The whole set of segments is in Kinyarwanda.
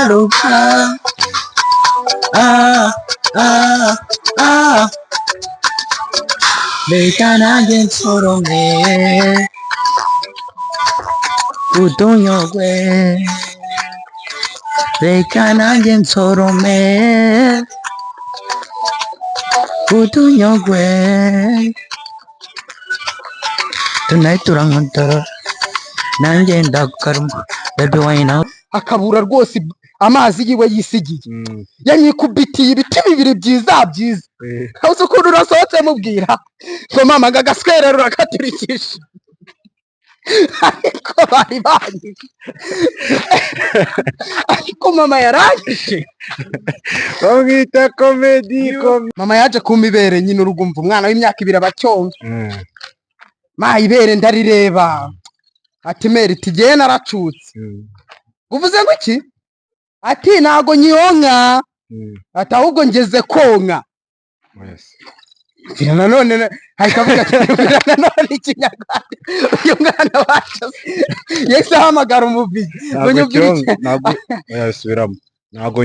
Ngaruka. Ah, ah, ah. Reka nanjye nsorome utunyogwe, reka nanjye nsorome utunyogwe. Tonight turankotora nanjye ndakaruma, baby wine. Akabura rwose amazi yiwe yisigiye. Yanyikubitiye ibiti bibiri byiza byiza. Uzi ukuntu urasohotse mubwira ngo mama ngo agaswerero urakaturikisha, ariko bari banyishe, ariko mama yarangije. Bamwita Comedy. Mama yaje kumpa ibere nyine, urugumva umwana w'imyaka 2 aba acyonka. Ma ibere ndarireba, ati meri tigiye naracutse. Uvuze ngo iki? Ati ntago nyiyonka, ati ahubwo ngeze konka. Mvira nanone ahita avuga ati mvira nanone ikinyarwanda. Uyu mwana wacu yahise ahamagara umubiri ngo Ntabwo nyumvire iki. Ntabwo yasubiramo, ntabwo.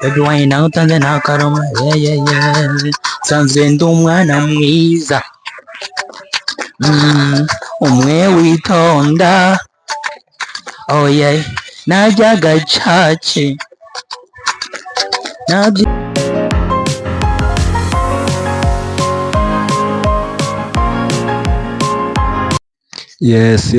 Baby wine utanze ntakaruma, yeah yeah yeah. Nsanzwe ndi umwana mwiza, umwe witonda, oh yeah. Najyaga caci nabyi. Yes,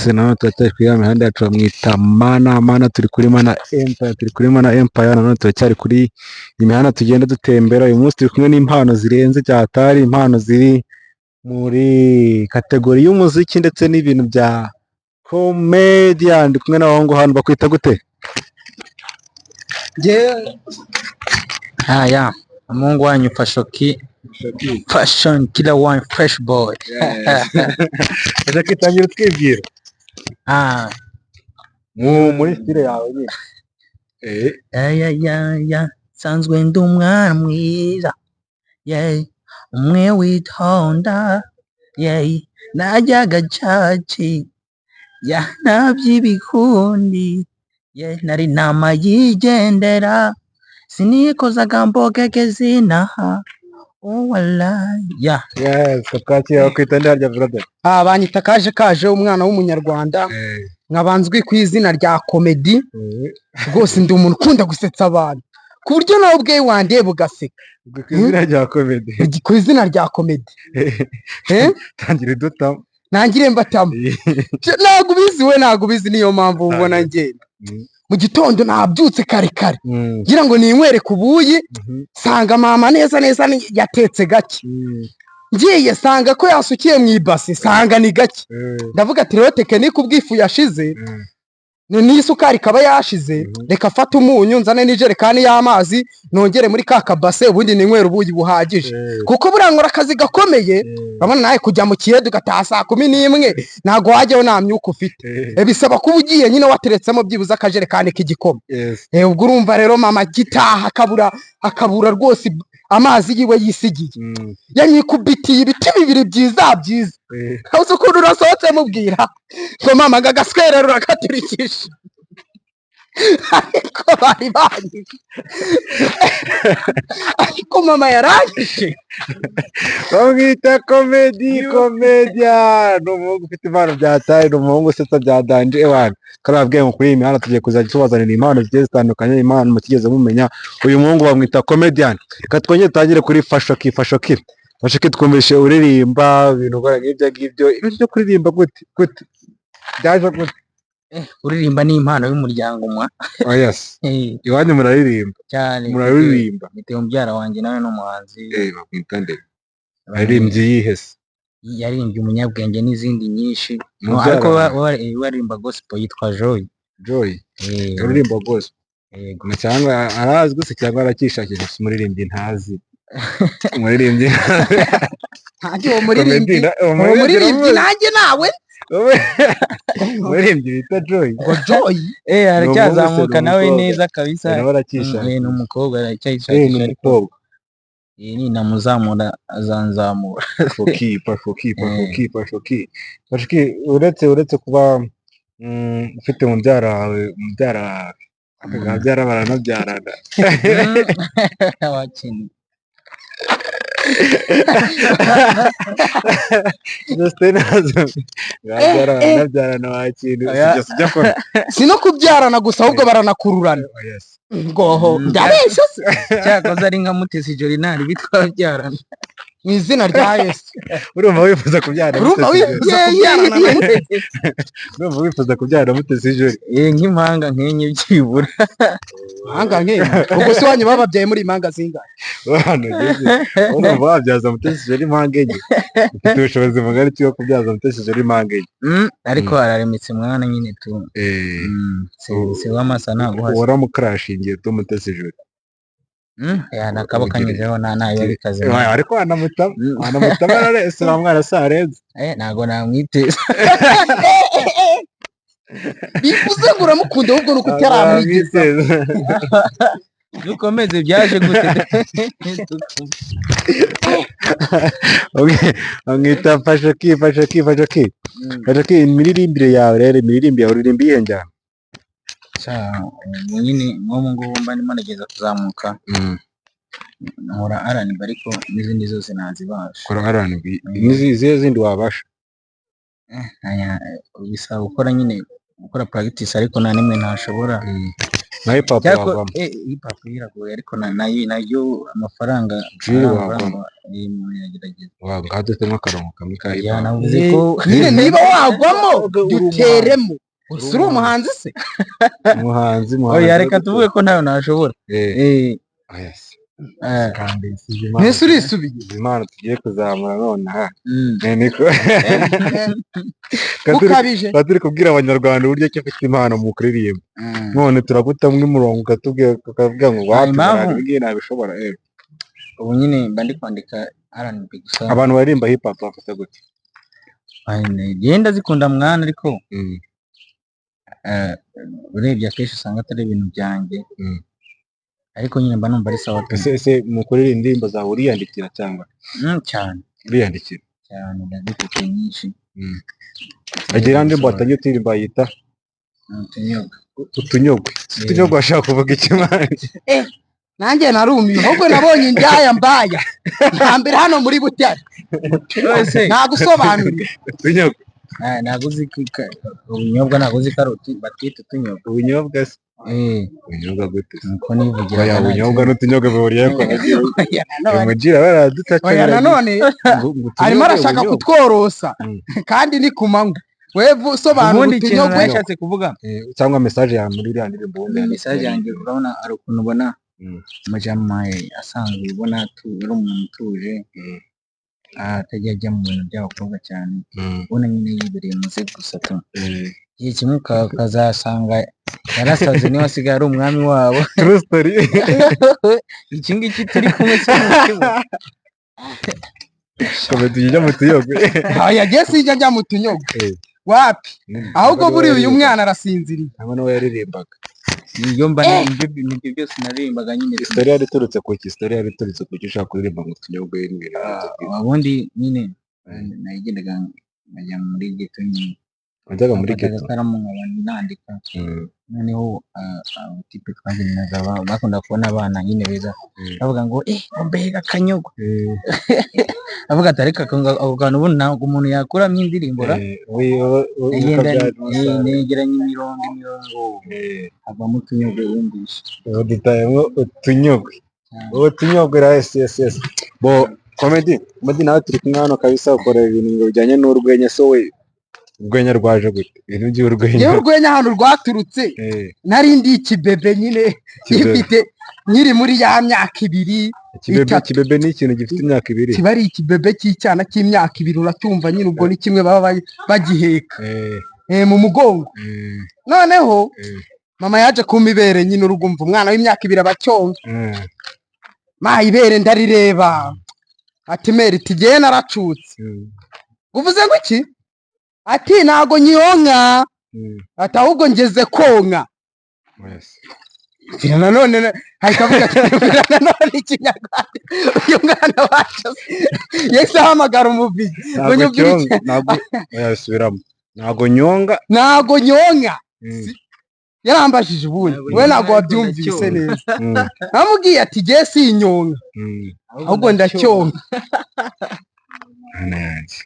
nanone turacyari kuri ya mihanda yacu bamwita Mana Mana, turi kuri Mana Empire, turi kuri Mana Empire, nanone turacyari kuri imihanda tugenda dutembera. Uyu munsi turi kumwe n'impano zirenze cyatari, impano ziri muri category y'umuziki ndetse n'ibintu bya comedian. Ndi kumwe n'abahungu hano, bakwita gute? Njye Haya, umuhungu wanyu Fashoki, fashion killer one, fresh boy. Fashoki, tangira utwibwira. Ah. Muri style yawe nyine. Ya ya ya ya, nsanzwe ndi umwana mwiza, yeah, umwe witonda, yeah, najyaga caci, ya naby'ibikundi, yeah, nari nama yigendera, sinikozaga mbogege zinaha, oh wala ya. Yes, twakira, bakwita nde harya, brother? Ah, banyita Kaje Kaje, umwana w'umunyarwanda, nkaba nzwi ku izina rya Comedy. Rwose ndi umuntu ukunda gusetsa abantu ku buryo nawe ubwe wandeba ugaseka. Ku izina rya Comedy. Ku izina rya Comedy. Tangira udutamo. Nangire mbatamo? Ntabwo ubizi we, ntabwo ubizi, niyo mpamvu ubona ngenda. Mu gitondo nabyutse kare kare ngira ngo ninywere ku buyi, sanga mama neza neza yatetse gake. Ngiye sanga ko yasukiye mu ibasi, sanga ni gake. Ndavuga ati rero technique, ubwifu yashize n'isukari ikaba yashize, reka afate umunyu nzane n'ijerekani y'amazi nongere muri ka kabase, ubundi ninywere ubuyi buhagije, kuko buriya nkora akazi gakomeye. Urabona nawe kujya mu kiyede ugataha saa 11, ntabwo wajyayo nta myuka ufite. Bisaba kuba ugiye nyine wateretsemo byibuze akajerekani k'igikoma. Ubwo urumva rero mama agitaha akabura rwose amazi yiwe yisigiye. Yanyikubitiye ibiti bibiri byiza byiza. Uzi ukuntu urasohotse mubwira ngo mama ngo agaswerero urakaturikisha, ariko bari banyishe, ariko mama yarangije. Bamwita Comedy, comedian, ni umuhungu ufite impano bya tayi, ni umuhungu usetsa bya danger. Ewana karababwiye ngo kuri iyi mihanda tugiye kuzajya tubazanira impano zigiye zitandukanye, impano mutigeze mumenya. Uyu muhungu bamwita Comedian. Reka twongere dutangire kuri Fashoki. Fashoki, Fashoki, twumvishe uririmba ibintu ukora nk'ibyo ngibyo, ibintu byo kuririmba gute gute byaje gute? Kuririmba ni impano y'umuryango mwa. Oh yes. Iwanyu muraririmba? Cyane. Muraririmba? Mfite mubyara wanjye nawe ni umuhanzi. Bamwita nde? Aririmbye iyihe se? Yaririmbye Umunyabwenge n'izindi nyinshi. Mubyara Ariko wawe? baririmba gospel, yitwa Joy. Joy? Eh. Uririmba gospel? Yego. Na cyangwa arazwi se, cyangwa arakishakisha? Umuririmbyi ntazi, umuririmbyi. Nanjye uwo muririmbyi, Comedy uwo muririmbyi nanjye nawe. Umuririmbyi bita Joy. Ngo Joy? Aracyazamuka Ni nawe umukobwa. neza kabisa. Nawe aracyishakisha. Ni umukobwa, Ni aracyayishakisha ariko umukobwa. Ninamuzamura azanzamura. Shoki, Pashoki, Pashoki, Pashoki, Pashoki, uretse kuba ufite mubyara wawe, mubyara wawe Akabyara baranabyarana. Abakinnyi. Justin babyara baranabyarana wakintu Oya. sijya kora. Si no kubyarana gusa, ahubwo baranakururana. Yes. Ngoho Mm. ndabeshya se? Cyakoze ari nka Mutesi Jolinari bitwabyarana. Mu izina rya Yesu. Urumva wifuza kubyara Urumva Mutesi Jolly? wifuza kubyarana na Mutesi? Urumva wifuza kubyara Mutesi Jolly? Eh, nk'impanga nk'enye byibura. Impanga nk'iyi ubwo se wanyu bababyaye muri impanga zingahe? Hano ugeze urumva wabyaza Mutesi Jolly impanga enye? Ufite ubushobozi bungana iki bwo kubyaza Mutesi Jolly impanga enye? Ariko araremitse mwana nyine tu. Eh, Se w'amasa ntabwo uhasa. Waramukarashingiye tu Mutesi Jolly? Ya nakaba kanyuzeho nta nayo bikaze. Eh, ariko wanamutama wanamutama ararese uriya mwana si arenze. Eh, ntago namwiteza. Bivuze ngo uramukunda, ahubwo nuko utaramwigeza. Wamwiteza. Dukomeze, byaje gute? Okay, bamwita Fashoki, Fashoki, Fashoki. Fashoki, imiririmbire yawe rero, imiririmbire yawe uririmba iyihe njyana? Cha, ubu nyine nk'ubu ngubu mba ndimo ndageza kuzamuka, nkora R&B, ariko n'izindi zose nazibasha. Kora R&B. N'izihe zindi wabasha? Bisaba gukora nyine, gukora practice, ariko nta n'imwe ntashobora. Na hip hop Cyako wavamo? Hip hop iragoye, ariko nayo nayo amafaranga Drill ari wavamo. amafaranga, umuntu yagerageza. Waba dutemo akarongo kamwe ka hip Ya, hop. navuze ko Nyine niba wagwamo Uri duteremo. Ese uri umuhanzi se? Umuhanzi, muhanzi. Oya, reka tuvuge ko ntayo ntashobora. Eh, Eh, oya se. eh, Kandi izi impano- Mbese urisubiye? izi impano tugiye kuzamura nonaha. Eh, niko. Ukabije. Tuba turi kubwira abanyarwanda uburyo ki ufite impano mu kuririmba. None turagutamwo umurongo ukatubwira, ukavuga ngo wapi, Impamvu- ibi ngibi nabishobora. Eh. Ubu nyine mba ndi kwandika R&B gusa. Abantu baririmba hip hop bafata gute? Genda zikunda mwana, ariko urebye akenshi usanga atari ibintu byanjye. Ariko nyine mba numva ari sawa tu. Ese mu kuririmba indirimbo zawe uriyandikira cyangwa? Cyane. Uriyandikira? Cyane, ndazifite nyinshi. Agira indirimbo watangiye utiririmba yita Utunyobwa. Utunyogwe. Utunyogwe washaka kuvuga iki mani? Nanjye narumiwe, ahubwo nabonye indaya mbaya nta mbere hano muri Butare. Ese Ntagusobanurira. Utunyogwe. Ntabwo uzi ubunyobwa, ntabwo uzi karoti batwita utunyobwa. Ubunyobwa se? Eh, Ubunyobwa gute se? Nuko nivugira. Oya, ubunyobwa n'utunyogwe bihuriye ko? Oya, nanone. Umugira baradutaca. Oya, nanone arimo arashaka kutworosa kandi ni ku manywa. Wewe usobanura Ubundi ikintu utunyogwe. nashatse kuvuga, Cyangwa message yawe muri iriya ndirimbo ubundi yanditse. Message yanjye, urabona hari ukuntu ubona amajama asanzwe, ubona uri umuntu utuje, atajya ajya mu bintu by'abakobwa cyane, ubona nyine yibereye muze gusa tu. Igihe kimwe ukazasanga yarasaze, niwe asigaye ari umwami wabo. True story. Iki ngiki turi kumwe se ni ikigo? Comedy ujya mu tuyogwe. Oya, jye sinjya njya mu tunyogwe. Wapi, ahubwo buriya uyu mwana arasinziriye. Ntabwo nawe yaririmbaga. Niyo mba nibyo byose naririmbaga nyine tu. Story yari iturutse ku ki? Story yari iturutse ku ki ushaka kuririmba ngo utunyogwe n'ibintu nk'ibyo? Ubundi nyine nagendaga nkajya muri ghetto nyine. Wajyaga muri Nafataga ghetto? ikaramu nkaba nandika. Noneho abatipe twagendaga bakunda kubona abana nyine beza, bavuga ngo eh, ngo mbega akanyogwe. Avuga ati ariko ako kantu ubundi ntabwo umuntu yakuramo indirimbo ra. Eh, we Ngenda ukabyara umusaruro. negeranya imirongo imirongo, havamo utunyogwe wumvishe. Ubu dutayemo utunyogwe. Ubu tunyogwe ra, yes yes yes. Bo Comedy, Comedy nawe turi kumwe hano kabisa, ukora ibintu ngo bijyanye n'urwenya. So we urwenya rwaje gute? Ibintu by'urwenya. Yewe, urwenya ahantu rwaturutse, nari ndi ikibebe nyine. Ikibebe. Ngifite nkiri muri ya myaka 2, Ikibebe, 3. ikibebe ni ikintu gifite imyaka 2. Kiba ari ikibebe cy'icyana cy'imyaka 2, uracyumva nyine, ubwo ni kimwe baba bagiheka mu mugongo. Noneho mama yaje kumpa ibere nyine, urugumva umwana w'imyaka 2 aba acyonka. Ma ibere ndarireba, ati meri tigiye naracutse. Uvuze ngo iki? Ati ntago nyiyonka, ati ahubwo ngeze konka. Yes. Ngira nanone ahita avuga ati "Ngira nanone ikinyarwanda uyu mwana wacu yahise ahamagara umubiri ngo Ntabwo nyumvire cyonga, ntabwo, oya, subiramo. Ntabwo nyonga. Ntago nyonka. Yarambajije ubundi. Ntabwo We ntabwo ariko wabyumvise ndacyonka. neza. Namubwiye ati: "Jye sinyonka, ahubwo ndacyonka." Mana yanjye!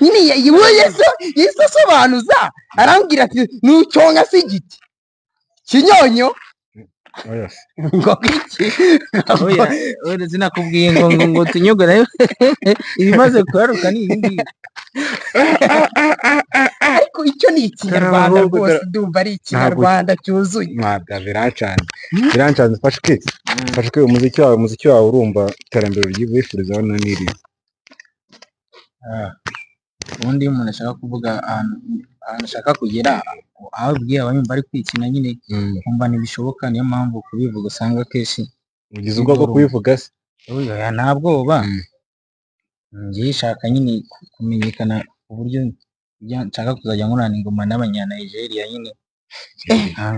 Nyine we yahise asobanuza, arambwira ati: "Nucyonka si igiti kinyonyo." Oya se. Ngo iki? Oya, oya, sinakubwiye ngo tunyogwe nayo ibimaze kuharuka ni ibi ngibi. Ariko icyo ni Ikinyarwanda. Ahubwo Rwose ndumva ari Ikinyarwanda cyuzuye. Mwabwa birancanze, birancanze. Fashe fashe umuziki wawe, urumva iterambere wifuriza hano ni iri? Ah, ubundi iyo umuntu ashaka kuvuga ahantu ashaka kugera, aho abibwiye aba yumva ari kwikina nyine, kumva ntibishoboka. Niyo mpamvu kubivuga usanga akenshi Ugize ubwoba bwo kubivuga se? Oya, nta bwoba. Njyewe shaka nyine kumenyekana ku buryo nshaka kuzajya nkorana ingoma n'Abanyanigeria nyine,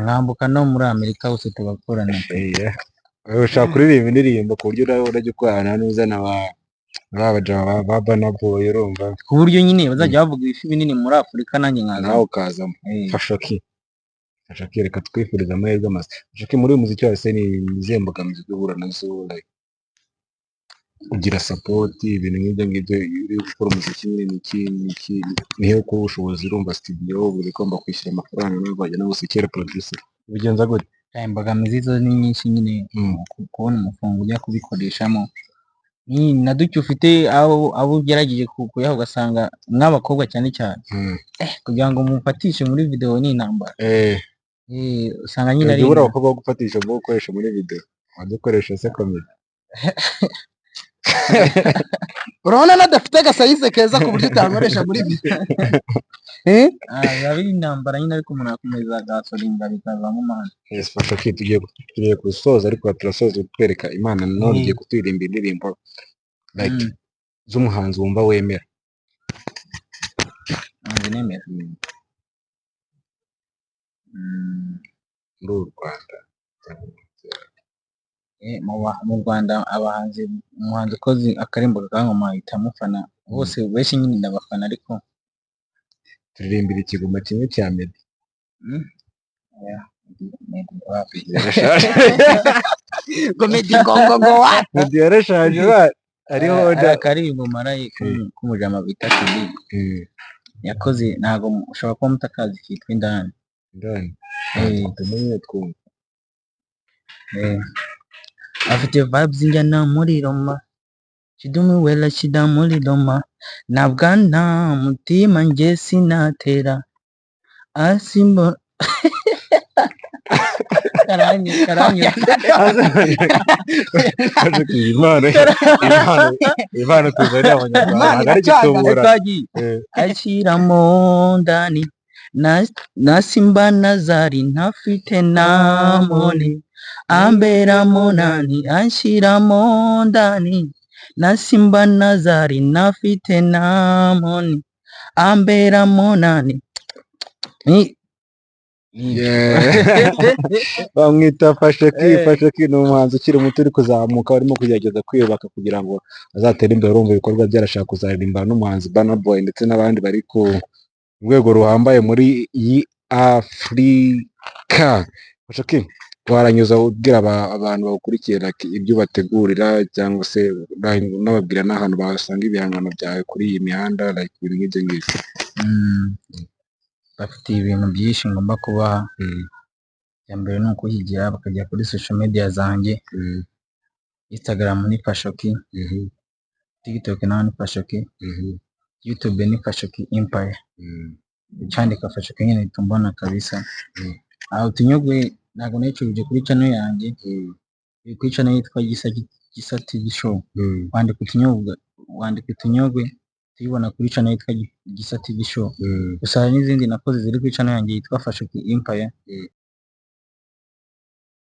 nkambuka no muri Amerika hose tugakorana. Iya. Ushaka kuririmba indirimbo ku buryo nawe urajya ukorana n'uzana ba bajama ba Burna Boy, urumva? Ku buryo nyine bazajya bavuga ibifi binini muri Afurika, nanjye nkaza. Nawe ukazamo. Fashoki, Fashoki, reka twifurize amahirwe masa. Fashoki, muri uyu muziki wawe se ni izihe mbogamizi uhura nazo? Like ugira support, ibintu nk'ibyo ngibyo? Iyo uri gukora umuziki nyine ni iki nihe kuba ubushobozi? Urumva studio uba ugomba kwishyura amafaranga, nawe wajya no gusekera producer, ubigenza gute? Imbogamizi zo ni nyinshi nyine. Kubona umufungo ujya kubikoreshamo ni na duke ufite, abo ugerageje kuyaha ugasanga nk'abakobwa cyane cyane, kugira ngo mufatishe muri video ni intambara. Usanga nyine ari Ujya ubura abakobwa bo gufatisha, bo gukoresha muri video? Wajya ukoresha se comedy? Urabona nadafite agasize keza ku buryo utankoresha muri video. Eh? Ah, biba biri intambara nyine, ariko umuntu akomeza agasoringa bikavamo man. Yes, Fashoki, tugiye gusoza, ariko turasoza twereka Imana nanone. Ugiye kuturirimba indirimbo like z'umuhanzi wumva wemera. Ntabwo nemera. Muri uru Rwanda. Mu Rwanda abahanzi, umuhanzi ukoze akarimbo kankoma ahita amufana bose, benshi nyine ndabafana, ariko Turirimbira ikigoma kimwe cya Meddy. Oya, Meddy wapi. Yarashaje. Ngo Meddy ngo what? Meddy yarashaje ba ariho. Hari akaririmbo marayi k'umujama bita Kidi yakoze, ntabwo ushobora kuba mutakazi, kitwa Indani. Ndani. Tumenye twumva. Afite vibes njyana muri Roma, Kidumi wela shida muri Roma, nabwana mutima nge sinatera asimbo karanyu karanyu. Impano tuzaniye Abanyarwanda Impano ntabwo ari iracanga. igitubura. Twagiye ashyiramo ndani na simba nazari ntafite na money, ambera munani, anshyiramo ndani na simba nazari ntafite na money, ambera munani ni Yeah. Bamwita Fasheki. Fasheki ni umuhanzi ukiri muto uri kuzamuka, urimo kugerageza kwiyubaka kugira ngo azatere imbere. Urumva ibikorwa bye, arashaka kuzaririmbana n'umuhanzi Burna Boy ndetse n'abandi bari ku rwego ruhambaye muri iyi Afurika. Fasheki, waranyuza ubwira abantu bagukurikiye like ibyo ubategurira, cyangwa se unababwira n'ahantu basanga ibihangano byawe kuri iyi mihanda, like ibintu nk'ibyo ngibyo. Bafite ibintu byinshi ngomba kubaha. Icya mbere ni ukuhigira bakajya kuri social media zanjye. Instagram ni Fashoki, TikTok naho ni Fashoki, YouTube ni Fashoki Empire. Ucyandika Fashoki nyine uhita umbona kabisa. Aho tunyogwe ntabwo nayicuruje kuri channel yanjye, iri kuri channel yitwa Gisa Gisa TV Show. Wandika utunyobwa, wandika utunyogwe tuyibona kuri channel yitwa Gisa TV Show. Gusa hari n'izindi nakoze ziri kuri channel yanjye yitwa Fashoki Empire.